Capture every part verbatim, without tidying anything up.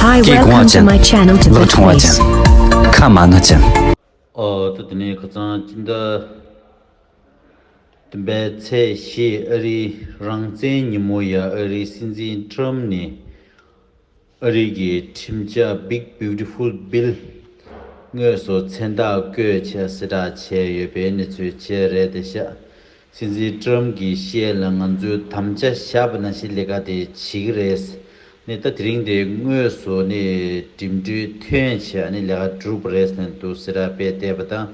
Hi, welcome to my channel, to the place. ཁ་མ་ན་ཅན། ཨོ་ད་དེ་ནས་ཁ་སང་སྤྱི་ཟླ་བདུན་པའི་ཚེས་བཞི་ཨ་རིའི་རང་བཙན་ཉིན་མོ་ཡ། ཨ་རིའི་སྲིད་འཛིན་ཀྲམ་ནས་ཨ་རི་གི་ཁྲིམས་འཆར་Big Beautiful Bill དངོས་སུ་མཚན་རྟགས་བཀོད་བྱས་གསལ་བསྒྲགས་བྱས་ཡོད་པའི་གནས་ཚུལ་བཅས་རེད་དེ་ཤག་སྲིད་འཛིན་ཀྲམ་གྱིས་བཤད་ལ་ང་ཚོས་དམ་བཅའ་བཞག་པ་ནང་བཞིན་ལས་ཀ་དེ་བྱེད་ཀྱི་རེད། ནས་ད་དེ་རིང་དེ་དངོས་སུ་ནས་འགྲིམ་འགྲུལ་ཐོན་བྱས་ནས་ལས་ཀ་གྲུབ་པ་རེད་ཟེར་ནས་འདུག་སེ་ར་དཔེ་བལྟས་པ་དང་།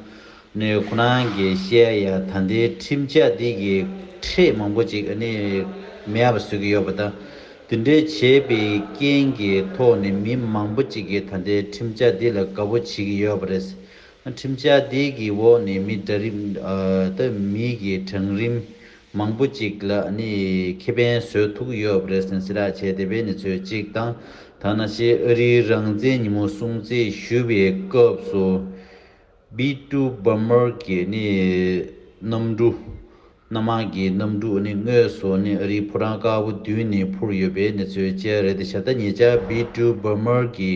ནས་ཁོ་རང་གིས་བཤད་ཡ་ད་ལྟའི་ཁྲིམས་འཆར་འདི་གི་ཁྲལ་མང་པོ་ཅིག་ནས་མེད་པ་བཟོ་གི་ཡོད་པ་དང་། དེ་འདྲའི་བྱས་པའི་རྐྱེན་གྱི་ཐོག་ནས་མི་མང་པོ་ཅིག་གིས་ད་ལྟའི་ཁྲིམས་འཆར་འདི་ལ་དགའ་པོ་བྱེད་ཀྱི་ཡོད་པ་རེད། ཁྲིམས་འཆར་འདི་གི་འོག་ནས་མི་གྲངས་རིམ་ཨ་ད་མི་གི་གྲངས་རིམ་མང་པོ་ཅིག་ལ་ནི་ཁེ་ཕན་བཟོ་ཐུབ་ཀྱི་ཡོད་པ་རེད་ཟེར་ནས་གསལ་བསྒྲགས་བྱས་བསྡད་པའི་གནས་ཚུལ་གཅིག་དང་། ད་ནང་བཞིན་ཨ་རིའི་རང་བཙན་ཉིན་མོ་སྲུང་བརྩི་ཞུ་བའི་སྐབས་སུ་བི་ཊུ་བྷ་མར་གྱི་ནི་གནམ་གྲུ། གནམ་དམག་གི་གནམ་གྲུ་ནི་དངོས་སུ་ནི་ཨ་རིའི་ཕོ་བྲང་དཀར་པོ་མདུན་ནས་འཕུར་ཡོད་པའི་གནས་ཚུལ་བཅས་རེད་དེ་ཤག་ད་ཉེ་ཆར་བི་ཊུ་བྷ་མར་གྱི་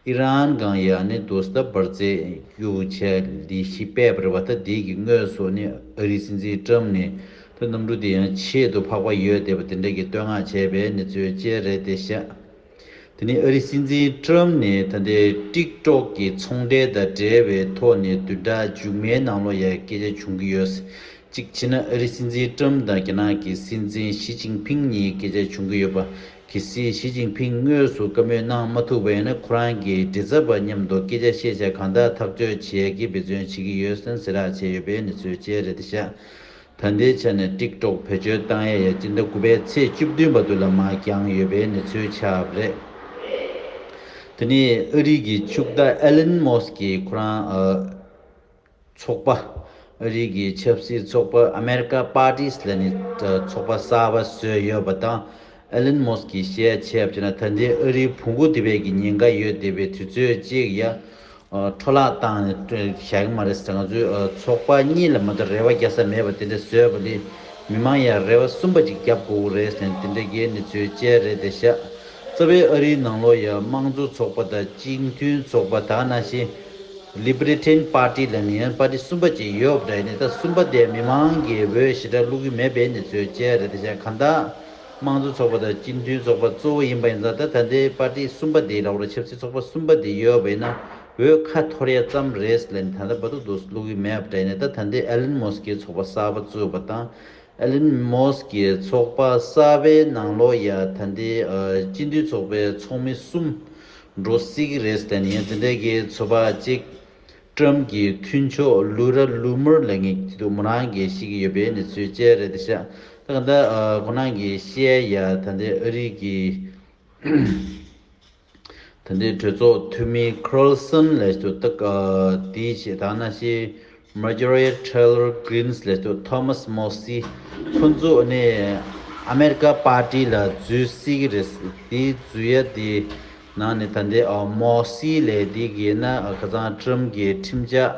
ཨི་རན་སྒང་ཡ་ནི་དུ་ས་འབར་རྫས་གཡུག་བྱས་འདི་ཤི་པས་པ་རེད་བ། ད་འདི་གི་དངོས་སུ་ནི་ཨ་རིའི་སྲིད་འཛིན་ཀྲམ་ནས་ད་གནམ་གྲུ་དེ་ཡང་ཆེད་དུ་འཕགས་པ་ཡོད་བསྡད་པ་དེ་འདྲ་གི་བསྟོད་བསྔགས་བྱས་པའི་གནས་ཚུལ་བཅས་རེད་དེ་ཤག་དེ་ནས་ཨ་རིའི་སྲིད་འཛིན་ཀྲམ་ནས་ད་ལྟའི་ཊིག་ཊོག་གི་ཚོང་འབྲེལ་དང་འབྲེལ་བའི་ཐོག་ནས་བདུན་ཕྲག་མཇུག་མའི་ནང་ལོགས་ཡ་སྐད་ཆ་བྱུང་གི་ཡོད། གཅིག་བྱས་ན་ཨ་རིའི་སྲིད་འཛིན་ཀྲམ་དང་རྒྱ་ནག་གི་སྲིད་འཛིན་ཞི་ཅིན་ཕིང་གཉིས་སྐད་ཆ་བྱུང་གི་ཡོད་པ། གལ་སྲིད་ཞི་ཅིན་ཕིང་དངོས་སུ་བཀའ་མོལ་གནང་མ་ཐུབ་པ་ཡིན་ན་ཁོ་རང་གི་མགྲིན་ཚབ་པ་མཉམ་དུ་སྐད་ཆ་བཤད་བྱས་གང་ལྟར་ཐག་གཅོད་བྱེད་ཡག་གི་འབད་བརྩོན་བྱེད་ཀྱི་ཡོད་ཟེར་གསལ་བསྒྲགས་བྱས་ཡོད་པའི་གནས་ཚུལ་བཅས་རེད་དེ་ཤག་ད་ལྟའི་ཆ་ནས་ཊིག་ཊོག་བེད་སྤྱོད་བཏང་ཡས་ཡ་སྤྱི་ཟླ་དགུ་པའི་ཚེས་བཅུ་བདུན་བར་དུ་ལ་མར་འགྱངས་ཡོད་པའི་གནས་ཚུལ་ཆགས་པ་རེད། དེ་ནས་ཨ་རི་གི་ཕྱུག་བདག་ཨེ་ལན་མོ་སི་ཀི་ཁོ་རང་ཨ་ཚོགས་པ། ཨ་རི་གི་ཆབ་སྲིད་ཚོགས་པ་ཨ་མེ་རི་ཀ་པར་ཊིས་ལ་ནི་ཚོགས་པ་གསར་པ་བཟོས་ཡོད་པ་དང་། ཨེ་ལན་མོ་སི་ཀིས་བཤད་བྱས་པ་བྱས་ན་ད་ལྟའི་ཨ་རིའི་བོང་གུ་དེ་བས་ཀྱི་ཉེན་ཁ་ཡོད་བསྡད་པའི་དུས་ཚོད་ཅིག་ཡ། འཕྲོ་བརླག་བཏང་ནས་བཞག་གི་མ་རེད་ཟེར། ང་ཚོའི་ཚོགས་པ་གཉིས་ལ་མ་གཏོགས་རེ་བ་རྒྱག་ས་མེད་པ་དེ་འདྲ་བཟོས་པ་ལས་མི་མང་ཡ་རེ་བ་གསུམ་པ་ཅིག་རྒྱབ་དགོས་རེད་ཟེར་ནས་དེ་འདྲ་གའི་གནས་ཚུལ་བཅས་རེད་དེ་ཤག་རྩ་བའི་ཨ་རིའི་ནང་ལོགས་ཡ་དམངས་གཙོ་ཚོགས་པ་དང་སྤྱི་མཐུན་ཚོགས་པ་དང་ནང་བཞིན། Libertarian Party ལ་ནི་ཡང་པར་ཊི་གསུམ་པ་ཅིག་ཡོད་པ་འདྲ་ཡིན་ནི་ད་གསུམ་པ་དེ་མི་མང་གིས་འོས་ཞེ་དྲག་བླུག་གི་མེད་པའི་གནས་ཚུལ་བཅས་རེད་དེ་བྱས་གང་ལྟར་དམངས་གཙོ་ཚོགས་པ་དང་སྤྱི་མཐུན་ཚོགས་པ་གཙོ་བོ་ཡིན་པ་ཡིན་ཙང་ད་ད་ལྟའི་པར་ཊི་གསུམ་པ་དེ་ལ་འོ་ར་ཆབ་སྲིད་ཚོགས་པ་གསུམ་པ་དེ་ཡོད་པ་ཡིན་ན་འོས་ཁ་འཐོར་ཡ་ཙམ་རེད་ལ་ནི་ད་ལྟ་བར་དུ་འདུག་བླུག་གི་མེད་པ་འདྲ་ཡིན་ནི་ད་ད་ལྟའི་ཨེ་ལན་མོ་སི་ཀིའི་ཚོགས་པ་གསར་པ་བཙུགས་པ་དང་། ཨེ་ལན་མོ་སི་ཀིའི་ཚོགས་པ་གསར་པའི་ནང་ལོགས་ཡ་ད་ལྟའི་ཨ་སྤྱི་འཐུས་ཚོགས་པའི་ཚོགས་མི་གསུམ་འགྲོ་སྲིད་ཀྱི་རེད་ཟེར་ནས་ཡང་དེ་འདྲའི་གི་ཚོད་དཔག་ཅིག་ཀྲམ་གྱི་མཐུན་ཕྱོགས་ལུ་ར་ལུ་མར་ལབ་མཁན་དེ་དུ་མོ་རང་གིས་བཤད་ཀྱི་ཡོད་པའི་གནས་ཚུལ་བཅས་རེད་དེ་ཤག་ད་ག་ད་ཨ་ཁོ་རང་གིས་བཤད་ཡ་ད་ལྟའི་ཨ་རི་གི་ད་ལྟའི་གྲོས་ཚོགས་འཐུས་མི་ཁར་སན་ལབ་དུས་ད་ག་དེའི་ཆེད་དང་ནང་བཞིན་Marjorie Taylor Greene ལབ་དུས་Thomas Massie ཁོ་ཚོ་ནི་ཨ་མེ་རི་ཀ་པར་ཊི་ལ་འཛུལ་སྲིད་ཀྱི་རེད། དེའི་འཛུལ་ཡ་དེ་ནང་ནས་ད་ལྟའི་ཨ་མོ་སི་ལབ་དེ་གི་ན་ཁ་སང་ཀྲམ་གྱི་ཁྲིམས་འཆར་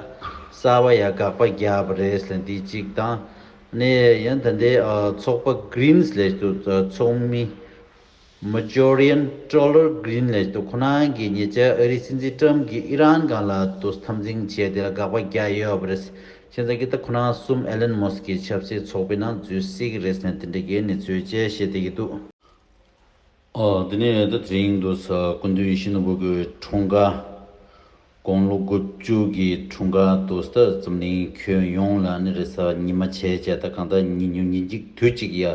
གསར་པ་ཡ་དགག་པ་རྒྱག་པ་རེད་ལབ་དེ་གཅིག་དང་། ནས་ཡང་ད་ལྟའི་ཨ་ཚོགས་པ་Greens ལབ་དུས་ཚོགས་མི་Marjorie Taylor Greene ལབ་དུས་ཁོ་རང་གིས་ཉེ་ཆར་ཨ་རིའི་སྲིད་འཛིན་ཀྲམ་གྱིས་ཨི་རན་སྒང་ལ་དུ་འཐབ་འཛིང་བྱས་དེ་ལ་དགག་པ་རྒྱག་ཡོད་པ་རེད། བྱས་ཙང་གི་ད་ཁོ་རང་གསུམ་ཨེ་ལན་མོ་སི་ཀིའི་ཆབ་སྲིད་ཚོགས་པའི་ནང་འཛུལ་སྲིད་ཀྱི་རེད་ཟེར་ནས་དེ་འདྲ་གའི་གནས་ཚུལ་བཅས་བཤད་བསྡད་ཀྱི་འདུག་ཨོ་དེ་ནས་ད་དེ་རིང་དུ་ས་སྐུ་མདུན་ཡིད་བཞིན་ནོར་བུ་གི་འཁྲུངས་སྐར། དགུང་ལོ་དགུ་བཅུ་གི་འཁྲུངས་སྐར་དུ་ས་འཛམ་གླིང་ཁྱོན་ཡོངས་ལ་ནི་རེས་གཟའ་ཉི་མ་བྱས་བྱས་ད་གང་ལྟར་ཉིན་ཉུང་ཉིན་གཅིག་དུས་གཅིག་ཡ་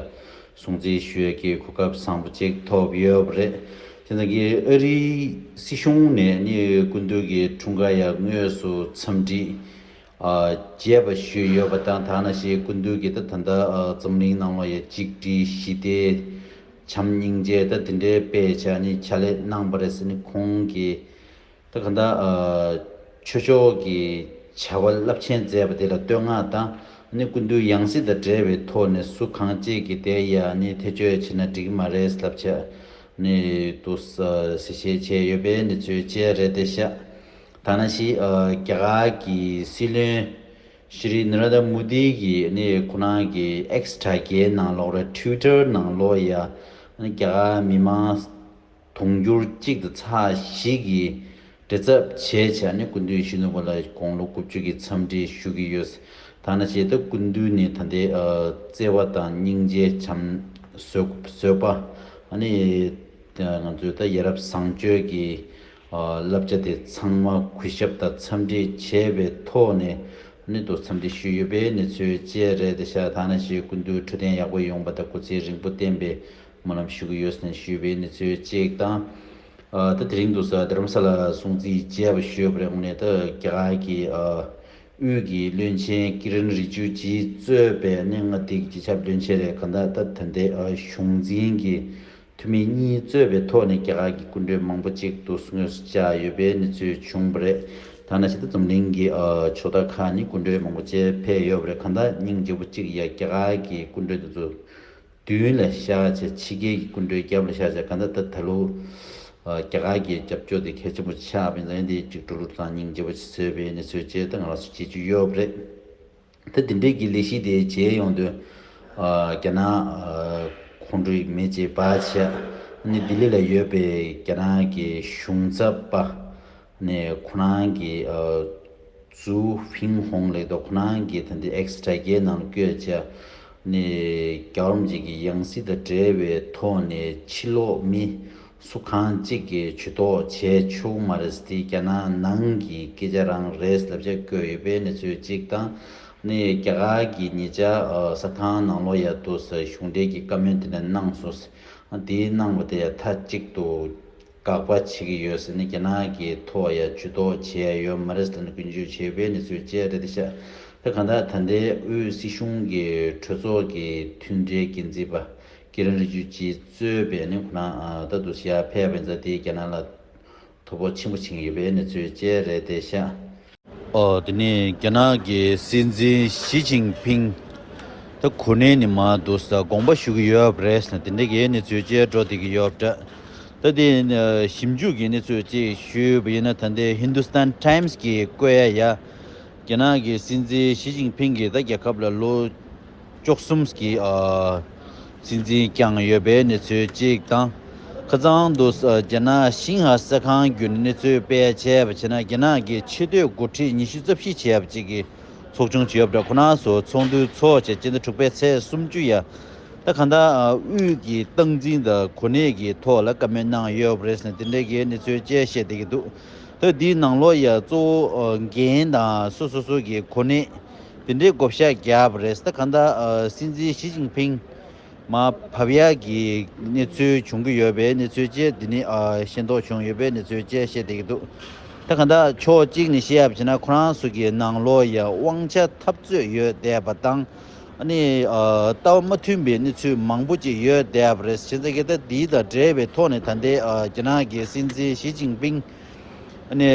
སྲུང་བརྩི་ཞུ་ཡ་གི་གོ་སྐབས་བཟང་པོ་ཅིག་ཐོབ་ཡོད་པ་རེད། བྱས་ཙང་གི་ཨ་རིའི་སྲིད་གཞུང་ནས་ནི་སྐུ་མདུན་གྱི་འཁྲུངས་སྐར་ཡ་དངོས་སུ་འཚམས་འདྲི་ཨ་རྒྱས་པ་ཞུས་ཡོད་པ་དང་ད་ནང་བཞིན་སྐུ་མདུན་གྱི་ད་ད་ལྟ་ཨ་འཛམ་གླིང་ནང་ལ་ཡ་གཅིག་སྒྲིལ་ཞི་བདེ་བྱམས་སྙིང་རྗེ་ད་དེ་འདྲའི་དཔེ་བྱས་ནི་ཕྱག་ལས་གནང་པ་རེད་ཟེར་ནི་ཁོང་གིས། ད་ག་ད་ཨ་ཆོས་ཕྱོགས་ཀྱི་བྱ་བ་རླབས་ཆེན་མཛད་པ་དེ་ལ་བསྟོད་བསྔགས་དང་ནི་སྐུ་མདུན་ཡང་སྲིད་དང་འབྲེལ་བའི་ཐོག་ནས་སུ་གང་ཅིག་གིས་དེ་ཡང་ནི་ཐེ་བྱུས་བྱས་ན་འགྲིག་གི་མ་རེད་ལབ་བྱས་ནི་དུ་ས་གཟིགས་ཞིབ་བྱས་ཡོད་པའི་གནས་ཚུལ་བཅས་རེད་དེ་ཤག་ད་ནང་བཞིན་ཨ་རྒྱ་གར་གྱི་སྲིད་བློན་ཤྲི་ནར་ནན་དྲ་མོ་དི་གིས་ནི་ཁོ་རང་གི་X དྲ་རྒྱའི་ནང་ལོགས་རེད། Twitter ནང་ལོགས་ཡ་ནི་རྒྱ་གར་མི་མང་ དུང་ཕྱུར་གཅིག་དང་ཚེག་བཞི་གི་འབྲེལ་ཚབ་བྱས་བྱས་ནས་སྐུ་མདུན་ཞུ་ནུས་པ་ལ་དགུང་ལོ་དགུ་བཅུ་གི་འཚམས་འདྲི་ཞུ་གི་ཡོད། ད་ནང་བཞིན་ད་སྐུ་མདུན་ནས་ད་ལྟའི་ཨ་བརྩེ་བ་དང་སྙིང་རྗེ་བྱམས་བཟོད་བཟོད་པ། ཨ་ནི་ང་ཚོའི་ད་ཡ་རབས་བཟང་སྤྱོད་ཀྱི་ཨ་བསླབ་བྱ་དེ་ཚང་མ་གུས་ཞབས་དང་འཚམས་འདྲི་བྱས་པའི་ཐོག་ནས་ཨ་ནི་ད་འཚམས་འདྲི་ཞུས་ཡོད་པའི་གནས་ཚུལ་བཅས་རེད་ཤག་ད་ནང་བཞིན་སྐུ་མདུན་འཕྲོད་བསྟེན་ཡག་པོ་ཡོང་བ་དང་སྐུ་ཚེ་རིང་པོ་བརྟན་པའི་སྨོན་ལམ་ཞུ་གི་ཡོད་ཟེར་ཞུས་པའི་གནས་ཚུལ་གཅིག་དང་། ཨ་ད་དེ་རིང་དུ་ས་རྡ་རམ་ས་ལ་སྲུང་བརྩི་བྱས་པ་ཞུས་པ་རེད། དངོས་གནས་ད་རྒྱ་གར་གྱི་ཨ་དབུས་ཀྱི་བློན་ཆེན་ཀི་རན་རི་ཇུ་ཇིས་གཙོས་པའི་གནས་ལྔ་སྡེ་གི་སྤྱི་ཁྱབ་བློན་ཆེན་རེད། གང་ལྟར་ད་ད་ལྟའི་ཨ་གཞུང་འཛིན་གྱི་འཐུས་མི་གཉིས་གཙོས་པའི་ཐོག་ནས་རྒྱ་གར་གྱི་སྐུ་མགྲོན་མང་པོ་ཅིག་ཏུ་དངོས་སུ་བཅར་ཡོད་པའི་གནས་ཚུལ་བྱུང་བ་རེད། ད་ནང་བཞིན་ད་འཛམ་གླིང་གི་ཨ་ཕྱོགས་མཐའ་ཁག་ནས་སྐུ་མགྲོན་མང་པོ་ཅིག་ཕེབས་ཡོད་པ་རེད། གང་ལྟར་སྙིང་རྗེ་པོ་གཅིག་ཡ་རྒྱ་གར་གྱི་སྐུ་མགྲོན་དེ་ཚོ་མདུན་ལ་བཞག་བྱས་ཕྱི་རྒྱལ་གྱི་སྐུ་མགྲོན་རྒྱབ་ལ་བཞག་བྱས་གང་ལྟར་ད་ད་ལོ་ཨ་རྒྱ་གར་གྱི་རྒྱབ་སྐྱོར་དེ་གལ་ཆེན་པོ་ཆགས་པ་ཡིན་ཙང་འདི་གཅིག་འགྲོ་ལུགས་དང་སྙིང་རྗེ་པོ་བཟོས་པའི་གནས་ཚུལ་བཅས་ད་ང་རང་ཚོ་བྱེད་རྒྱུ་ཡོད་པ་རེད། ད་འདི་འདྲའི་གི་ལས་གཞི་དེ་བྱས་ཡོང་དུས་ཨ་རྒྱ་ནག་ཨ་ཁོང་ཁྲོའི་མི་བྱེད་པ་བྱས་ནི་ལྡི་ལི་ལ་ཡོད་པའི་རྒྱ་ནག་གི་གཞུང་ཚབ་པ་ནས་ཁོ་རང་གི་ཨ་ཙུའུ་ཧྥིང་ཧོང་ལགས་དང་ཁོ་རང་གིས་ད་ལྟའི་ཨེགས་དྲ་རྒྱའི་ནང་བཀོད་བྱས་ནས་རྒྱལ་བ་རིན་པོ་ཆེ་གི་ཡང་སྲིད་དང་འབྲེལ་བའི་ཐོག་ནས་ཕྱི་ལོགས་མི་སུ་གང་གཅིག་གིས་ཇུས་གཏོགས་བྱས་ཆོག་མ་རེད། དེ་རྒྱ་ནག་ནང་གི་སྐད་ཆ་རང་རེད་ལབ་བྱས་བཀོད་ཡོད་པའི་གནས་ཚུལ་གཅིག་དང་། ནས་རྒྱ་གར་གྱི་ཉེ་ཆར་ཨ་གསར་ཁང་ནང་ལོགས་ཡ་དུ་ས་གཞུང་འབྲེལ་གྱི་བཀའ་མོལ་དེ་འདྲ་གནང་སོང་། དེའི་གནང་བ་དེ་ཡ་མཐའ་གཅིག་ཏུ་དགག་པ་བྱེད་ཀྱི་ཡོད་ཟེར་ནས་རྒྱ་ནག་གི་ཐོག་ཡ་ཇུས་གཏོགས་བྱས་ཡོད་མ་རེད་ཟེར་ནས་སྐྱོན་བརྗོད་བྱས་པའི་གནས་ཚུལ་བཅས་རེད་ཤག་ད་གང་ལྟར་ད་ལྟའི་དབུས་སྲིད་གཞུང་གི་གྲོས་ཚོགས་ཀྱི་མཐུན་འབྲེལ་འགན་འཛིན་པ་ཀི་རན་རི་ཇུ་ཇི་གཙོས་པའི་ནི་ཁོ་རང་ཨ་ད་དུ་ཞལ་ཕེབས་པའི་མཛད་དེ་རྒྱ་ནག་ལ་དོ་ཕོག་ཆེན་པོ་ཕྱིན་ཡོད་པའི་གནས་ཚུལ་བཅས་རེད་ཤག་ཨོ་དེ་ནས་རྒྱ་ནག་གི་སྲིད་འཛིན་ཞི་ཅིན་ཕིང་ད་གོ་གནས་ནས་མར་འདུག་ས་དགོངས་པ་ཞུ་གི་ཡོད་པ་རེད་ཟེར་ན་དེ་འདྲ་གི་གནས་ཚུལ་བཅས་འགྲོ་བསྡད་ཀྱི་ཡོད་པ་འདྲ། ད་དེ་ཞིབ་འཇུག་གི་གནས་ཚུལ་ཅིག་ཞུས་པ་ཡིན་ན་ད་ལྟའི་ཧིན་དུ་སྟན་ཊའིམ་སི་གི་བཀོད་ཡ་ཡ། རྒྱ་ནག་གི་སྲིད་འཛིན་ཞི་ཅིན་ཕིང་གིས་ད་རྒྱལ་ཁབ་ལ་ལོ་བཅུ་གསུམ་གྱི་ཨ་སྲིད་འཛིན་བསྐྱངས་ཡོད་པའི་གནས་ཚུལ་གཅིག་དང་། ཁ་སང་དུ་ཨ་རྒྱ་ནག་ཤིན་ཧྭ་གསར་ཁང་བརྒྱུད་ནས་གནས་ཚུལ་སྤེལ་བྱས་པ་བྱས་ན་རྒྱ་ནག་གི་ཆེས་མཐོའི་འགོ་ཁྲིད་ཉི་ཤུ་རྩ་བཞི་བྱས་པ་གཅིག་གི་ཚོགས་ཆུང་ཅིག་ཡོད་པ་འདྲ། ཁོ་རང་ཚོ་ཚོགས་འདུ་ཚོགས་བྱས་སྤྱི་ཟླ་དྲུག་པའི་ཚེས་སུམ་ཅུ་ཡ། ད་གང་ལྟར་ཨ་དབུས་ཀྱི་སྟངས་འཛིན་དང་གོ་གནས་ཀྱི་ཐོག་ལ་བཀའ་མོལ་གནང་ཡོད་པ་རེད་ཟེར་ནས་དེ་འདྲའི་གི་གནས་ཚུལ་བཅས་བཤད་བསྡད་ཀྱི་འདུག་ད་འདིའི་ནང་ལོགས་ཡ་གཙོ་བོ་ཨ་འགན་དང་སོ་སོ་སོ་གི་གོ་གནས་དེ་འདྲའི་བགོ་བཤའ་བརྒྱབ་པ་རེད། ད་གང་ལྟར་ཨ་སྲིད་འཛིན་ཞི་ཅིན་ཕིང་མར་བབས་ཡག་གི་གནས་ཚུལ་བྱུང་གི་ཡོད་པའི་གནས་ཚུལ་བཅས་འདི་ནི་ཨ་ཤེས་རྟོགས་བྱུང་ཡོད་པའི་གནས་ཚུལ་བཅས་བཤད་བསྡད་ཀྱི་འདུག་ད་གང་ལྟར་ཕྱོགས་གཅིག་ནས་བཤད་ཡ་བྱས་ན་ཁོ་རང་ཚོ་གི་ནང་ལོགས་ཡ་དབང་ཆ་འཐབ་རྩོད་ཡོད་བསྡད་པ་དང་། ཨ་ནི་ཨ་ལྟ་བ་མ་མཐུན་པའི་གནས་ཚུལ་མང་པོ་ཅིག་ཡོད་བསྡད་པ་རེད། བྱས་ཙང་གི་ད་འདི་དང་འབྲེལ་བའི་ཐོག་ནས་ད་ལྟའི་ཨ་རྒྱ་ནག་གི་སྲིད་འཛིན་ཞི་ཅིན་ཕིང་ཨ་ནི་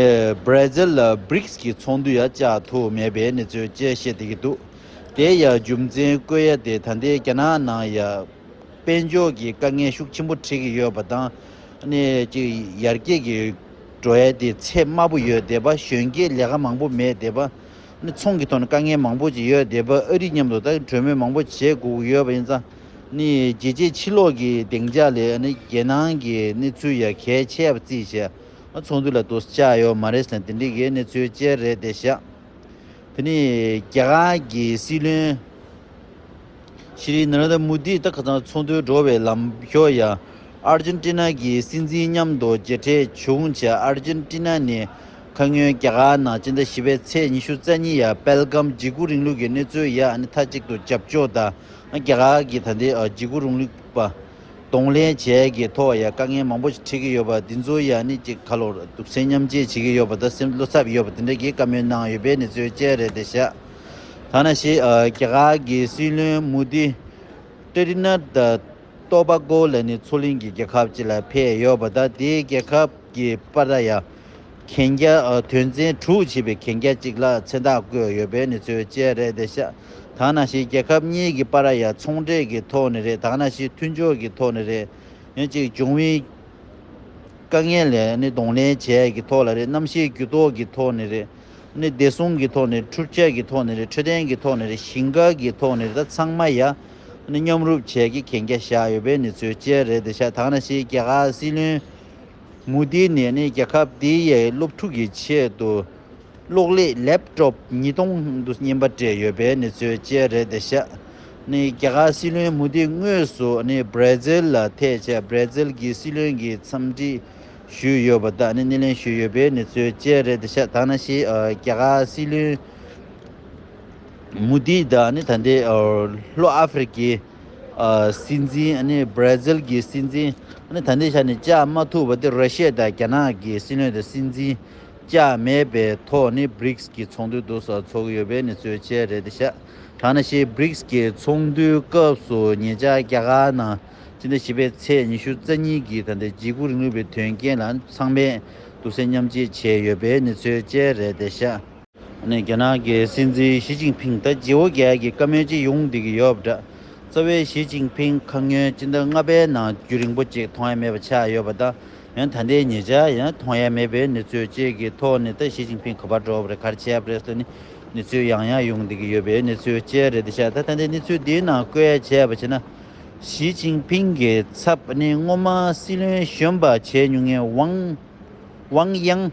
བྷ་ར་ཛིལ་ལ་བྷི་རིགས་ཀྱི་ཚོགས་འདུ་ཡང་བཅར་ཐུབ་མེད་པའི་གནས་ཚུལ་བཅས་བཤད་བསྡད་ཀྱི་འདུག་དེ་ཡང་རྒྱུ་མཚན་བཀོད་ཡ་དེ་ད་ལྟའི་རྒྱ་ནག་ནང་ཡ་དཔལ་འབྱོར་གྱི་དཀའ་ངལ་ཤུགས་ཆེན་པོ་འཕྲད་ཀྱི་ཡོད་པ་དང་། ཨ་ནི་ཅིག་ཡར་རྒྱས་ཀྱི་འགྲོ་ཡ་དེ་ཚད་དམའ་པོ་ཡོད་བསྡད་པ། གཞོན་སྐྱེས་ལས་ཀ་མང་པོ་མེད་བསྡད་པ། ཨ་ནི་ཚོང་གི་ཐོག་ནས་དཀའ་ངལ་མང་པོ་ཅིག་ཡོད་བསྡད་པ། ཨ་རི་མཉམ་དུ་ད་གྲོས་མོལ་མང་པོ་བྱེད་དགོས་ཀྱི་ཡོད་པ་ཡིན་ཙང་། ཨ་ནི་རྒྱལ་སྤྱིའི་ཕྱི་ལོགས་ཀྱི་སྡིངས་ཆ་ལས་ཨ་ནི་རྒྱལ་ནང་གི་གནས་ཚུལ་ཡ་གལ་ཆེ་བ་བརྩིས་བྱས་ཨ་ཚོགས་འདུ་ལ་དུ་བཅར་ཡོད་མ་རེད་ཟེར་ན་དེ་འདྲའི་གི་གནས་ཚུལ་བཅས་རེད་བསྡད་ཤག་དེ་ནས་རྒྱ་གར་གྱི་སྲིད་བློན་ཤྲི་ནཱ་རེན་དྲ་མོ་དི་ད་ཁ་སང་ཚོགས་འདུར་འགྲོ་བའི་ལམ་ཞོར་ཡ། ཨར་ཇེན་ཊི་ན་གི་སྲིད་འཛིན་མཉམ་དུ་མཇལ་འཕྲད་བྱུང་བྱས། ཨར་ཇེན་ཊི་ན་ནས་ཁ་སྔོན་རྒྱ་གར་ནང་སྤྱི་ཟླ་བཞི་པའི་ཚེས་ཉི་ཤུ་རྩ་གཉིས་ཡ་པལ་གམ་འཇིགས་སྐུལ་རིང་ལུགས་ཀྱི་གནས་ཚུལ་ཡ་ཨ་ནི་མཐའ་གཅིག་ཏུ་རྒྱབ་སྐྱོར་དང་། རྒྱ་གར་གྱི་ད་ལྟའི་འཇིགས་སྐུལ་རིང་ལུགས་པ་གདོང་ལེན་བྱས་ཀྱི་ཐོག་ཡ་དཀའ་ངལ་མང་པོ་ཞིག་འཕྲད་ཀྱི་ཡོད་པ་འདི་ཚོ་ཡ་ནི་ཅིག་ཁ་ལོ་སྡུག་སེམས་མཉམ་སྐྱེད་བྱེད་ཀྱི་ཡོད་པ་དང་སེམས་བློ་འཚབ་ཡོད་པ་དེ་འདྲ་གི་བཀའ་མོལ་གནང་ཡོད་པའི་གནས་ཚུལ་བཅས་རེད་བསྡད་ཤག་ད་ནང་བཞིན་རྒྱ་གར་གྱི་སྲིད་བློན་མོ་དི་ཏྲི་ནི་ཌ་ཊོ་བྷ་གོ་ལབ་ནས་མཚོ་གླིང་གི་རྒྱལ་ཁབ་ཅིག་ལ་ཕེབས་ཡོད་པ་དང་དེའི་རྒྱལ་ཁབ་ཀྱི་བར་ཡ་གན་རྒྱ་ཨ་དོན་ཚན་དྲུག་ཅེས་པའི་གན་རྒྱ་གཅིག་ལ་མཚན་རྟགས་བཀོད་ཡོད་པའི་གནས་ཚུལ་བཅས་རེད་བསྡད་ཤག་ད་ནང་བཞིན་རྒྱལ་ཁབ་གཉིས་ཀྱི་བར་ཡ་ཚོང་འབྲེལ་གྱི་ཐོག་ནས་རེད། ད་ནང་བཞིན་མཐུན་སྦྱོར་གྱི་ཐོག་ནས་རེད། ཡང་གཅིག་འབྱུང་བའི་དཀའ་ངལ་ལས་ནི་གདོང་ལེན་བྱས་ཀྱི་ཐོག་ལ་རེད། གནམ་གཤིས་འགྱུར་ལྡོག་གི་ཐོག་ནས་རེད། ནི་བདེ་སྲུང་གི་ཐོག་ནས་འཕྲུལ་ཆས་ཀྱི་ཐོག་ནས་རེད། འཕྲོད་བསྟེན་གྱི་ཐོག་ནས་རེད། ཞིང་ཁ་གི་ཐོག་ནས་རེད། ད་ཚང་མ་ཡ་ནི་མཉམ་རུབ་བྱས་ཀྱི་གན་རྒྱ་བཞག་ཡོད་པའི་གནས་ཚུལ་བཅས་རེད་བསྡད་ཤག་ད་ནང་བཞིན་རྒྱ་གར་སྲིད་བློན་ མུ་དི་ནས་ནི་རྒྱལ་ཁབ་དེ་ཡི་སློབ་ཕྲུག་གི་ཆེད་དུ་གློག་ཀླད་ལེབ་ཊོབ་ཉིས་སྟོང་དུ་རྔན་པ་སྤྲད་ཡོད་པའི་གནས་ཚུལ་བཅས་རེད་བསྡད་ཤག་ནི་རྒྱ་གར་སྲིད་བློན་མུ་དི་དངོས་སུ་ནི་བྷར་ཛིལ་ལ་ཐད་བྱས་བྷར་ཛིལ་གྱི་སྲིད་བློན་གྱི་འཚམས་འདྲི་ཞུས་ཡོད་པ་དང་ནི་སྣེ་ལེན་ཞུས་ཡོད་པའི་གནས་ཚུལ་བཅས་རེད་བསྡད་ཤག་ད་ནང་བཞིན་ཨ་རྒྱ་གར་སྲིད་བློན་མུ་དི་དང་ནི་ད་ལྟའི་ཨ་ལྷོ་ཨ་ཧྥེ་རི་ཁའི་ཨ་སྲིད་འཛིན་ཨ་ནི་བྷར་ཛིལ་གྱི་སྲིད་འཛིན་ཨ་ནི་ད་ལྟའི་ཆ་ནས་བཅར་མ་ཐུབ་པ་དེ་ར་ཤི་ཡ་དང་རྒྱ་ནག་གི་སྲིད་བློན་དང་སྲིད་འཛིན་བཅར་མེད་པའི་ཐོག་ནས་བྷི་རིགས་ཀྱི་ཚོགས་འདུ་དུ་ཚོགས་ཀྱི་ཡོད་པའི་གནས་ཚུལ་བཅས་རེད་ཤག་ད་ནང་བཞིན་བྷི་རིགས་ཀྱི་ཚོགས་འདུའི་སྐབས་སུ་ཉེ་ཆར་རྒྱ་གར་ནང་སྤྱི་ཟླ་བཞི་པའི་ཚེས་ཉི་ཤུ་རྩ་གཉིས་ཀྱི་ད་ལྟའི་འཇིགས་སྐུལ་རིང་ལུགས་པའི་དོན་རྐྱེན་ལ་ཚང་མས་དུག་སེལ་མཉམ་སྤྱོད་བྱས་ཡོད་པའི་གནས་ཚུལ་བཅས་རེད་ཤག་ནས་རྒྱ་ནག་གི་སྲིད་འཛིན་ཞི་ཅིན་ཕིང་ད་ཇི་འོ་རྒྱལ་གྱི་བཀའ་མོལ་ཅིག་ཡོང་བསྡད་ཀྱི་ཡོད་པ་འདྲ། རྩ་བའི་ཞི་ཅིན་ཕིང་ཁ་སྔོན་སྤྱི་ཟླ་ལྔ་པའི་ནང་རྒྱུན་རིང་པོ་ཅིག་མཐོང་ཡ་མེད་པ་ཆགས་ཡོད་པ་དང་ཡང་ད་ལྟའི་ཉེ་ཆར་ཡང་མཐོང་ཡ་མེད་པའི་གནས་ཚུལ་བཅས་ཀྱི་ཐོག་ནས་ད་ཞི་ཅིན་ཕིང་ག་པར་འགྲོ་བ་རེད་ག་རེ་བྱས་པ་རེད་ཟེར་ནས་གནས་ཚུལ་ཡང་ཡང་ཡོང་བསྡད་ཀྱི་ཡོད་པའི་གནས་ཚུལ་བཅས་རེད་ཤག་ད་ད་ལྟའི་གནས་ཚུལ་འདིའི་ནང་བཀོད་ཡ་བྱས་པ་བྱས་ན་ཞི་ཅིན་ཕིང་གི་ཚབ་ནི་སྔོན་མ་སྲིད་བློན་གཞོན་པ་བྱས་མྱོང་མཁན་ཝང་ཝང་དབྱང་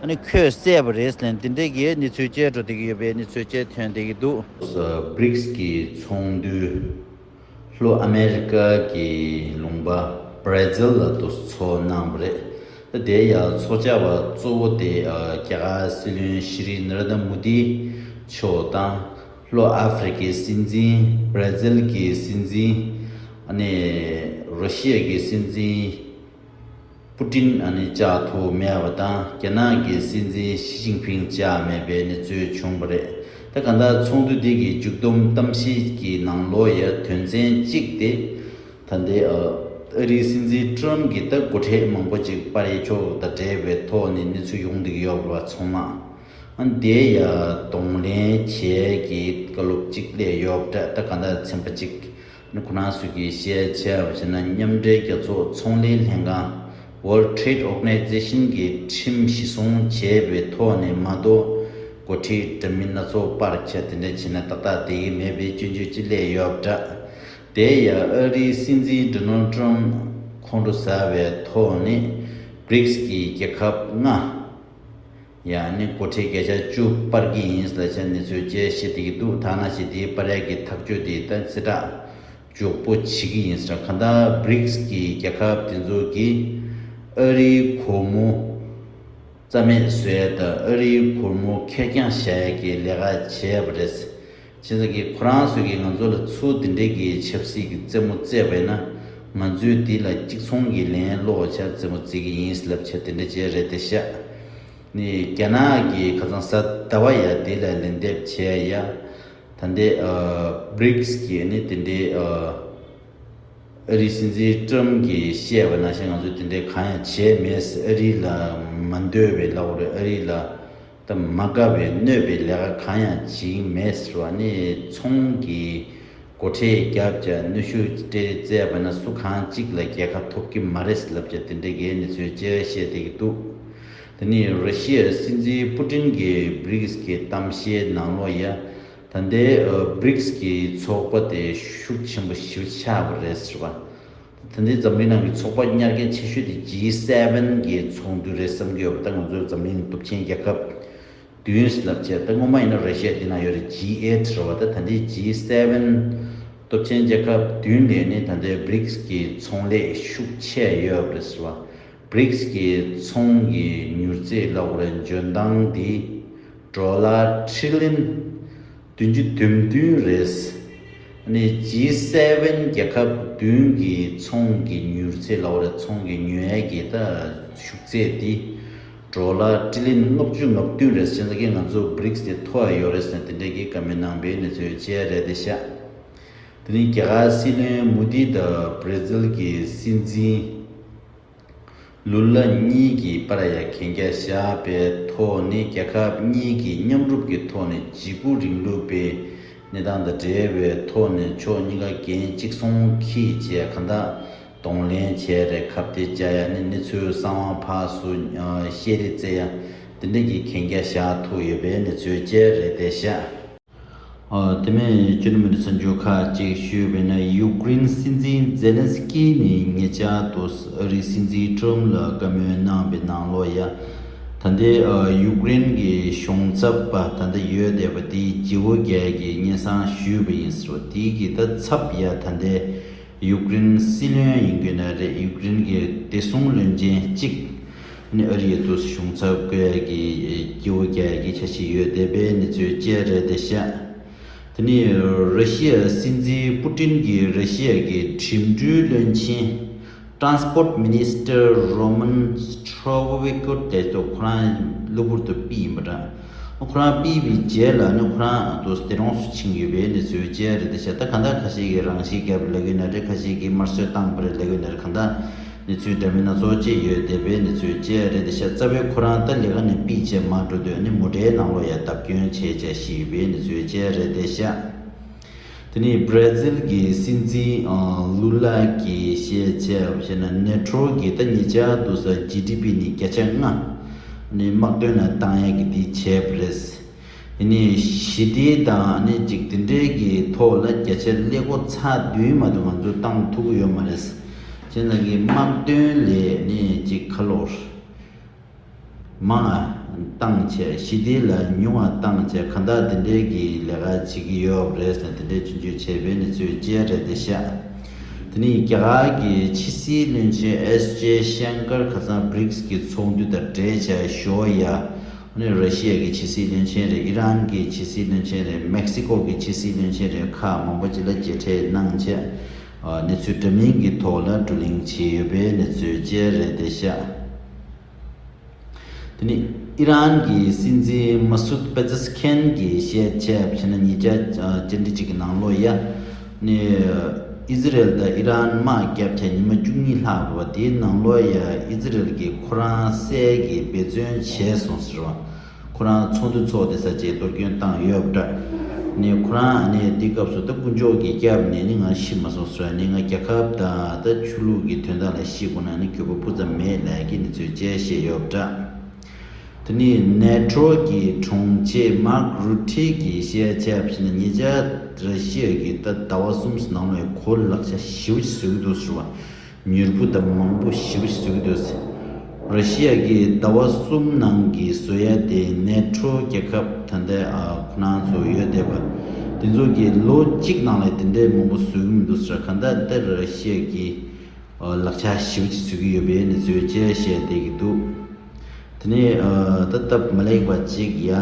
ཨ་ནི་ཁོས་བསད་པ་རེད་ཟེར་ནས་འདི་འདྲའི་གི་གནས་ཚུལ་བཅས་འགྲོ་བསྡད་ཀྱི་ཡོད་པའི་གནས་ཚུལ་བཅས་ཐོན་བསྡད་ཀྱི་འདུག་བྷི་རིགས་ཀྱི་ཚོགས་འདུ་ལྷོ་ཨ་མེ་རི་ཀ་གི་ལུང་པ་བྷར་ཛིལ་ལ་དུ་ཚོགས་གནང་བ་རེད། ད་དེ་ཡང་ཚོགས་བཅར་བ་གཙོ་བོ་དེ་རྒྱ་གར་སྲིད་བློན་ཤྲི་ནར་ན་མུ་དི་མཆོག་དང་ལྷོ་ཨ་ཧྥེ་རི་ཁའི་སྲིད་འཛིན་བྷར་ཛིལ་གྱི་སྲིད་འཛིན་ཨ་ནི་རོ་ཤི་ཡ་གི་སྲིད་འཛིན་པུ་ཏིན་ཨ་ནི་བཅར་ཐུབ་མེད་པ་དང་རྒྱ་ནག་གི་སྲིད་འཛིན་ཞི་ཅིན་ཕིང་བཅར་མེད་པའི་གནས་ཚུལ་བྱུང་བ་རེད། ད་གང་ལྟར་ཚོགས་འདུ་འདི་གི་མཇུག་བསྡོམས་གཏམ་བཤད་ཀྱི་ནང་ལོགས་ཡ་དོན་ཚན་གཅིག་དེ་ད་ལྟའི་ཨ་ཨ་རིའི་སྲིད་འཛིན་ཀྲམ་གྱིས་ད་སྒོ་ཁྲལ་མང་པོ་ཅིག་སྤར་ཡ་ཆོག་དང་འབྲེལ་བའི་ཐོག་ནས་གནས་ཚུལ་ཡོང་བསྡད་ཀྱི་ཡོད་པ་ཚང་མ་ཨ་དེ་ཡ་གདོང་ལེན་བྱས་ཀྱི་བཀའ་སློབ་གཅིག་སླེབས་ཡོད་པ་འདྲ། ད་གང་ལྟར་ཚན་པ་གཅིག་ནི་ཁོ་རང་ཚོ་གིས་བཤད་བྱས་པ་བྱས་ན་མཉམ་འབྲེལ་རྒྱལ་ཚོགས་ཚོང་ལས་ལྷན་ཁང་World Trade Organization གི་ཁྲིམས་གཞི་བཟུང་བྱས་པའི་ཐོག་ནས་མ་གཏོགས་སྒོ་ཁྲལ་འདྲ་མིན་སྣ་ཚོགས་སྤར་བྱས་དེ་འདྲ་བྱས་ན་ཏག་ཏག་བསྡད་ཀྱི་མེད་པའི་སྐྱོན་བརྗོད་ཅིག་སླེབས་ཡོད་པ་འདྲ། དེ་ཡང་ཨ་རིའི་སྲིད་འཛིན་Donald Trump ཁོང་ཁྲོ་ཟ་བའི་ཐོག་ནས་བྷི་རིགས་ཀྱི་རྒྱལ་ཁབ་ལྔ། ཡང་ནི་སྒོ་ཁྲལ་བརྒྱ་ཆ་བཅུ་སྤར་གྱི་ཡིན་ལབ་བྱས་གནས་ཚུལ་བཅས་བཤད་བསྡད་ཀྱི་འདུག་ཐ་ན་ཞིག་དེའི་སྤར་ཡག་གི་ཐག་གཅོད་དེ་ད་ཚེ་དྲག་མགྱོགས་པོ་བྱེད་ཀྱི་ཡིན་ཟེར། གང་ལྟར་བྷི་རིགས་ཀྱི་རྒྱལ་ཁབ་དེ་ཚོ་གིས་ཨ་རིའི་སྒོར་མོ་རྩ་མེད་བཟོ་ཡ་དང་ཨ་རིའི་སྒོར་མོ་ཁེར་རྐྱང་བཞག་ཡ་གི་ལས་ཀ་བྱས་པ་རེད། བྱས་ཙང་གི་ཁོ་རང་ཚོ་གིས་ང་ཚོ་ལ་ཚུར་དེ་འདྲའི་གི་ཆབ་སྲིད་ཀྱི་རྩེད་མོ་རྩེས་པ་ཡིན་ན་ང་ཚོས་དེ་ལ་གཅིག་མཚུངས་ཀྱི་ལན་སློག་བྱས་རྩེད་མོ་རྩེ་གི་ཡིན་ལབ་བྱས་དེ་འདྲ་བྱས་རེད་དེ་ཤག་ནི་རྒྱ་ནག་གི་ཁ་སང་གཟའ་ཟླ་བ་ཡ་དེ་ལ་ལན་འདེབས་བྱས་ཡ། ད་ལྟའི་ཨ་བྷི་རིགས་ཀྱི་ནི་དེ་འདྲའི་ཨ་ཨ་རིའི་སྲིད་འཛིན་ཀྲམ་གྱིས་བཤད་པ་ནང་བཞིན་ང་ཚོས་དེ་འདྲའི་གང་ཡང་བྱས་མེད། ཨ་རི་ལ་མ་འདོད་པའི་ལབ་དགོས་རེད། ཨ་རི་ལ་ད་མ་དགའ་བའི་གནོད་པའི་ལས་ཀ་གང་ཡང་བྱེད་ཀྱི་མེད་ཟེར་བ་ནི་ཚོང་གི་སྒོ་ཁྲལ་བརྒྱབ་བྱས་གནོན་ཤུགས་སྤྲད་རྩེས་པ་ན་སུ་གང་གཅིག་ལ་རྒྱལ་ཁ་ཐོབ་ཀྱི་མ་རེད་ལབ་བྱས་དེ་འདྲའི་གི་གནས་ཚུལ་བཅས་བཤད་བསྡད་ཀྱི་འདུག་དེ་ནི་རོ་ཤི་ཡའི་སྲིད་འཛིན་པུ་ཏིན་གྱིས་བྷི་རིགས་ཀྱི་གཏམ་བཤད་ནང་ལོགས་ཡ། ད་ལྟའི་ཨ་བྷི་རིགས་ཀྱི་ཚོགས་པ་དེ་ཤུགས་ཆེན་པོ་ཞེ་པོ་ཆགས་པ་རེད་ཟེར་བ། ད་ལྟའི་འཛམ་གླིང་ནང་གི་ཚོགས་པ་གཉེར་སྐྱོང་ཆེ་ཤོས་དེ་ཇི་སེ་ཝེན་གྱི་ཚོགས་འདུ་རེད་བསམ་གྱི་ཡོད་པ། ད་ང་ཚོའི་འཛམ་གླིང་སྟོབས་ཆེན་རྒྱལ་ཁབ་བདུན་ལབ་བྱས། ད་སྔོན་མ་ཡིན་ན་ར་ཤི་ཡ་དེ་ན་ཡོད་རེད། ཇི་ཨེཊ་རེད་བ། ད་ད་ལྟའི་ཇི་སེ་ཝེན་སྟོབས་ཆེན་རྒྱལ་ཁབ་བདུན་ལས་ནི་ད་ལྟའི་བྷི་རིགས་ཀྱི་ཚོང་ལས་ཤུགས་ཆེ་ཡོད་པ་རེད་ཟེར་བ། བྷི་རིགས་ཀྱི་ཚོང་གི་མྱུར་ཚད་ལབ་དགོས་རེད། འཇོན་ཐང་འདི་ཌོ་ལར་ཁྲི་ལིན་བདུན་ཅུ་དོན་བདུན་རེད། ནི་ཇི་སེ་ཝེན་རྒྱལ་ཁབ་བདུན་གྱི་ཚོང་གི་མྱུར་ཚད་ལབ་དགོས་རེད། ཚོང་གི་ཉོ་ཡས་ཀྱི་ད་ཤུགས་ཚད་འདི་ཌོ་ལར་ཁྲི་ལིན་ལྔ་བཅུ་ང་བདུན་རེད། བྱས་ཙང་གི་ང་ཚོ་བྷི་རིགས་དེ་མཐོ་བ་ཡོད་རེད་ཟེར་དེ་འདྲའི་གི་བཀའ་མོལ་གནང་བའི་གནས་ཚུལ་བཅས་རེད་དེ་ཤག་དེ་ནི་རྒྱ་གར་སྲིད་བློན་མུ་དི་དང་བྷར་ཛིལ་གྱི་སྲིད་འཛིན་ལུ་ལ་གཉིས་ཀྱིས་སྤར་ཡ་གན་རྒྱ་བཞག་པའི་ཐོག་ནས་རྒྱལ་ཁབ་གཉིས་ཀྱིས་མཉམ་རུབ་ཀྱི་ཐོག་ནས་འཇིགས་སྐུལ་རིང་ལུགས་པའི་གནས་སྟངས་དང་འབྲེལ་བའི་ཐོག་ནས་ཕྱོགས་གཉིས་ཀ་འགན་གཅིག་མཚུངས་འཁྱེར་བྱས་གང་ལྟར་གདོང་ལེན་བྱས་རེད། ཁ་གཏད་བཅག་ཡ་ནི་གནས་ཚུལ་གསང་བ་ཕར་ཚུར་བཤད་རེས་རྩེ་ཡ་དེ་འདྲ་གི་གན་རྒྱ་བཞག་ཐུབ་ཡོད་པའི་གནས་ཚུལ་བཅས་རེད་དེ་ཤག་ཨ། དེ་མིན་བཅུ་ནི་མི་རེ་ཚོ་འཇོག་ཁག་ཅིག་ཞུས་པས་ན། ཡུཀ་རེན་སྲིད་འཛིན་ཛེ་ལན་སི་ཀི་ནས་ཉེ་ཆར་དུ་ཨ་རིའི་སྲིད་འཛིན་ཀྲམ་ལ་བཀའ་མོལ་གནང་བའི་ནང་ལོགས་ཡ། ད་ལྟའི་ཨ་ཡུཀ་རེན་གྱི་གཞུང་ཚབ་པ་ད་ལྟ་ཡོད་བསྡད་པ་དེའི་རྗེ་བོ་རྒྱལ་གྱིས་སྙན་སེང་ཞུས་པ་ཡིན་ཟེར་བ། དེའི་གི་ད་ཚབ་ཡ་ད་ལྟའི་ཡུཀ་རེན་སྲིད་བློན་ཡིན་དགོས་ན་རེད། ཡུཀ་རེན་གྱི་བདེ་སྲུང་བློན་ཆེན་གཅིག་ནི་ཨ་རི་ཡ་དུ་གཞུང་ཚབ་བསྐོས་ཀྱི་སྐྱེ་བོ་རྒྱལ་གྱི་འཆར་གཞི་ཡོད་བསྡད་པའི་གནས་ཚུལ་བཅས་རེད་བསྡད་ཤག་དེ་ནས་ར་ཤི་ཡ་སྲིད་འཛིན་པུ་ཏིན་གྱིས་ར་ཤི་ཡ་གི་འགྲིམ་འགྲུལ་བློན་ཆེན། Transport Minister Roman Strovovikko དེ་ཚོ་ཁོ་རང་གློ་བུར་དུ་ཕུད་ཡིན་པ་འདྲ། ཁོ་རང་ཕུད་པའི་རྗེས་ལ་ནི་ཁོ་རང་དུ་དེ་རོང་སུ་ཕྱིན་ཡོད་པའི་གནས་ཚུལ་བཅས་རེད་བསྡད་ཤག་ད་གང་ལྟར་ཁ་ཤས་ཀྱིས་རང་ཤི་བརྒྱབ་ལབ་ཀྱི་ཡོད་ན་རེད། ཁ་ཤས་ཀྱིས་དམར་གསོད་བཏང་པ་རེད་ལབ་ཀྱི་ཡོད་ན་རེད། གང་ལྟར་གནས་ཚུལ་འདྲ་མིན་སྣ་ཚོགས་ཅིག་ཡོད་བསྡད་པའི་གནས་ཚུལ་བཅས་རེད་བསྡད་ཤག་རྩ་བའི་ཁོ་རང་ད་ལས་ཀ་ནས་ཕུད་བྱས་མར་འགྲོ་དུས་ནི་མོ་ཊའི་ནང་ལོགས་ཡ་བརྡབ་སྐྱོན་བྱས་བྱས་ཤི་ཡོད་པའི་གནས་ཚུལ་བཅས་རེད་བསྡད་ཤག་དེ་ནས་བྷ་ར་ཛིལ་གྱི་སྲིད་འཛིན་ཨ་ལུ་ལ་གིས་བཤད་བྱས་པ་བྱས་ན། ནེ་ཊོ་གི་ད་ཉེ་ཆར་དུ་ས་ཇི་ཌི་པི་ནི་བརྒྱ་ཆ་ལྔ་ནི་དམག་དོན་ལ་བཏང་ཡ་གི་དེ་བྱས་པ་རེད། དེ་ནས་ཞི་བདེ་དང་ནི་ཅིག་དེ་འདྲའི་གི་ཐོག་ལ་བརྒྱ་ཆ་ཀླད་ཀོར་ཚེག་བདུན་མ་གཏོགས་ང་ཚོ་བཏང་ཐུབ་ཀྱི་ཡོད་མ་རེད། བྱས་ཙང་གི་དམག་དོན་ལས་ནི་ཅིག་ཁ་ལོར། མང་ང་བཏང་བྱས། ཞི་བདེ་ལ་ཉུང་ང་བཏང་བྱས། གང་ལྟར་དེ་འདྲའི་གི་ལས་ཀ་བྱེད་ཀྱི་ཡོད་རེད་ཟེར། དེ་འདྲའི་སྐྱོན་བརྗོད་བྱས་པའི་གནས་ཚུལ་བཅས་རེད་བསྡད་ཤག་དེ་ནས་རྒྱ་གར་གྱི་ཕྱི་སྲིད་བློན་ཆེན་ཨེས་ཇེ་ཤང་ཀར་ཁ་སང་བྷི་རིགས་ཀྱི་ཚོགས་འདུ་དང་འབྲེལ་བྱས་ཞོགས་ཡ་ནི་ར་ཤི་ཡ་གི་ཕྱི་སྲིད་བློན་ཆེན་རེད། ཨི་རན་གྱི་ཕྱི་སྲིད་བློན་ཆེན་རེད། མེག་སི་ཀོ་གི་ཕྱི་སྲིད་བློན་ཆེན་རེད། ཁག་མང་པོ་ཅིག་ལ་མཇལ་འཕྲད་གནང་བྱས། ཨ། གནས་ཚུལ་འདྲ་མིན་གྱི་ཐོག་ལ་བགྲོ་གླེང་བྱས་ཡོད་པའི་གནས་ཚུལ་བཅས་རེད་བསྡད་ཤག་དེ་ནས་ཨི་རན་གྱི་སྲིད་འཛིན་མ་སུད་པེ་ཛེ་སི་ཁན་གྱིས་བཤད་བྱས་པ་བྱས་ན། ཉེ་ཆར་ཨ་བཅར་འདྲི་གཅིག་གི་ནང་ལོགས་ཡ་ནི་ཨི་ཟི་རེལ་དང་ཨི་རན་དམག་བརྒྱབ་བྱས་ཉི་མ་བཅུ་གཉིས་ལྷག་པ་དེའི་ནང་ལོགས་ཡ་ཨི་ཟི་རེལ་གྱིས་ཁོ་རང་བསད་ཀྱི་འབད་བརྩོན་བྱས་སོང་ཟེར་བ། ཁོ་རང་ཚོགས་འདུ་ཚོགས་ཏེ་ས་བཅད་གཏོར་སྐྱོན་བཏང་ཡོད་པ་འདྲ། ནི་ཁོ་རང་ནི་དེ་སྐབས་སུ་ད་དཀོན་མཆོག་གི་སྐྱབས་ནས་ནི་ང་ཤི་མ་སོང་ཟེར་བ། ནི་ང་རྒྱལ་ཁབ་དང་ད་ཆོས་ལུགས་ཀྱི་དོན་དག་ལ་ཤི་དགོས་ན་ནི་འགྱོད་པ་སྤུ་ཙམ་མེད་ལབ་ཀྱི་གནས་ཚུལ་བཅས་བཤད་ཡོད་པ་འདྲ། དེ་ནས་ནེ་ཊོ་གི་དྲུང་ཆེ་མཱརྐ་རུ་ཊེ་གིས་བཤད་བྱས་པ་བྱས་ན། ཉེ་ཆར་ར་ཤི་ཡ་གིས་ད་ཟླ་བ་གསུམ་ནང་ལ་གོ་ལག་ཆ་ཞེ་པོ་ཅིག་བཟོ་གི་འདུག་ཟེར་བ། མྱུར་པོ་དང་མང་པོ་ཞེ་པོ་ཅིག་བཟོ་གི་འདུག་ཟེར། ར་ཤི་ཡ་གིས་ཟླ་བ་གསུམ་ནང་གི་བཟོ་ཡ་དེ་ནེ་ཊོ་རྒྱལ་ཁབ་ད་ལྟ་ཨ་ཁོ་རང་ཚོ་ཡོད་བསྡད་པ་དེ་ཚོ་གིས་ལོ་གཅིག་ནང་ལ་དེ་འདྲའི་མང་པོ་བཟོ་གི་མི་འདུག་ཟེར། གང་ལྟར་དེ་ར་ཤི་ཡ་གིས་ཨ་ལག་ཆ་ཞེ་པོ་ཅིག་བཟོ་གི་ཡོད་པའི་གནས་ཚུལ་བཅས་བཤད་བསྡད་ཀྱི་འདུག་དེ་ནས་ཨ་ད་སྟབས་མ་ལེགས་པ་ཅིག་ཡ།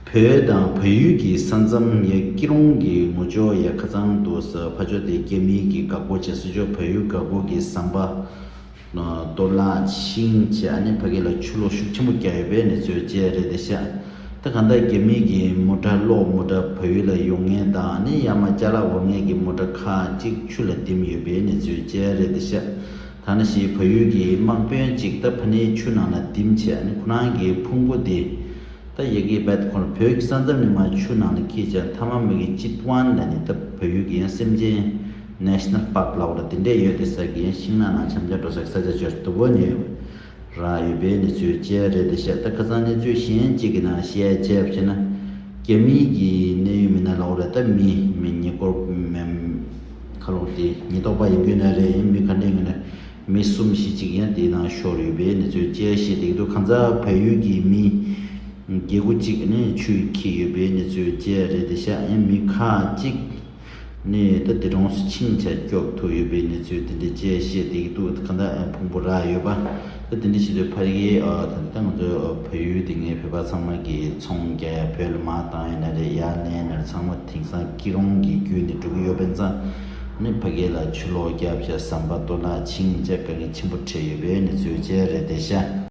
བོད་དང་བལ་ཡུལ་གྱི་ས་མཚམས་ཡ་སྐྱིད་གྲོང་གི་ངོས་ཕྱོགས་ཡ་ཁ་ཚང་དུ་ས་ཕར་ཕྱོགས་དེ་རྒྱ་མི་གི་འགག་སྒོ་བྱས། ཚུར་ཕྱོགས་བལ་ཡུལ་འགག་སྒོ་གི་ཟམ་པ་གཏོར་བརླག་ཕྱིན་བྱས། ཨ་ནི་ཕ་གི་ལ་ཆུ་ལོག་ཤུགས་ཆེན་པོ་བརྒྱབ་ཡོད་པའི་གནས་ཚུལ་བཅས་རེད་བསྡད་ཤག་ད་གང་ལྟར་རྒྱ་མི་གི་མོ་ཊ་གློག་མོ་ཊ་བལ་ཡུལ་ལ་ཡོང་མཁན་དང་། ཨ་ནི་ཡར་མར་ཅ་ལག་འོར་མཁན་གྱི་མོ་ཊ་ཁག་ཅིག་ཆུ་ལ་ལྡིམ་ཡོད་པའི་གནས་ཚུལ་བཅས་རེད་བསྡད་ཤག་ད་ནང་བཞིན་བལ་ཡུལ་གྱི་དམག་དཔོན་གཅིག་ད་ཕ་ནི་ཆུ་ནང་ལ་ལྡིམ་བྱས། ཨ་ནི་ཁོ་རང་གི་ཕུང་པོ་དེ་ད་ཡ་གི་བད་ཁོ་རང་བོད་ཀྱི་ས་མཚམས་ནས་མར་ཆུ་ནང་ལ་འཁྱེར་བྱས། མཐའ་མ་མ་གི་ཅིད་ཝན་ལབ་ནས་ད་བལ་ཡུལ་གྱི་ཡང་སེམས་ཅན་ནེ་ཤ་ནལ་པཱརྐ་ལབ་པ་དེ་འདྲས་ཡོད་བསྡད་ས་གི་ཡང་ཤིང་ནགས་ནང་འཆམ་འཆམ་འགྲོ་ས་གི་ས་ཆ་ཅིག་ཏུ་བོ་ནས་རག་ཡོད་པའི་གནས་ཚུལ་བཅས་རེད་བསྡད་ཤག་ད་ཁ་སང་གནས་ཚུལ་གཞན་གཅིག་གི་ནང་བཤད་བྱས་པ་བྱས་ན། རྒྱ་མི་གི་གནད་ཡོད་མི་སྣ་ལབ་དགོས་རེད། ད་མི་མི་ཉེས་སྐོར་མི་ཁ་ལོག་དེ་ཉེན་རྟོག་པ་ཡིན་དགོས་ན་རེད། ཡང་མི་ག་འདྲས་ཡིན་ན་མི་གསུམ་བཞི་ཅིག་ཡང་དེའི་ནང་ཤོར་ཡོད་པའི་གནས་ཚུལ་བཅས་བཤད་བསྡད་ཀྱི་འདུག་གང་ཟག་བལ་ཡུལ་གྱི་མི་བརྒྱད་དགུ་ཅིག་ནི་ཆུས་འཁྱེར་ཡོད་པའི་གནས་ཚུལ་བཅས་རེད་བསྡད་ཤག་ཡང་མི་ཁག་ཅིག་ནི་ད་དེ་གྲོངས་སུ་ཕྱིན་བྱས་སྐྱོབ་ཐུབ་ཡོད་པའི་གནས་ཚུལ་དེ་འདྲ་བཅས་བཤད་བསྡད་ཀྱི་འདུག་གང་ལྟར་ཕུང་པོ་རག་ཡོད་པ། ད་དེ་འདྲ་བྱེད་དུས་ཕ་གིའི་ཨ་ད་ལྟ་ང་ཚོའི་ཨ་བལ་ཡུལ་དེ་ངའི་བོད་པ་ཚང་མ་གིས་ཚོང་རྒྱག་ཡ་བོད་ལ་མར་བཏང་ཡ་ན་རེད། ཡར་ལེན་ན་རེད། ཚང་མ་དེང་སང་སྐྱིད་གྲོང་གི་བརྒྱུད་ནས་འགྲོ་གི་ཡོད་པ་ཙང་ནི་ཕ་གི་ལ་ཆུ་ལོག་བརྒྱབ་བྱས་ཟམ་པ་གཏོར་བརླག་ཕྱིན་བྱས་དཀའ་ངལ་ཆེན་པོ་འཕྲད་ཡོད་པའི་གནས་ཚུལ་བཅས་རེད་བསྡད་ཤག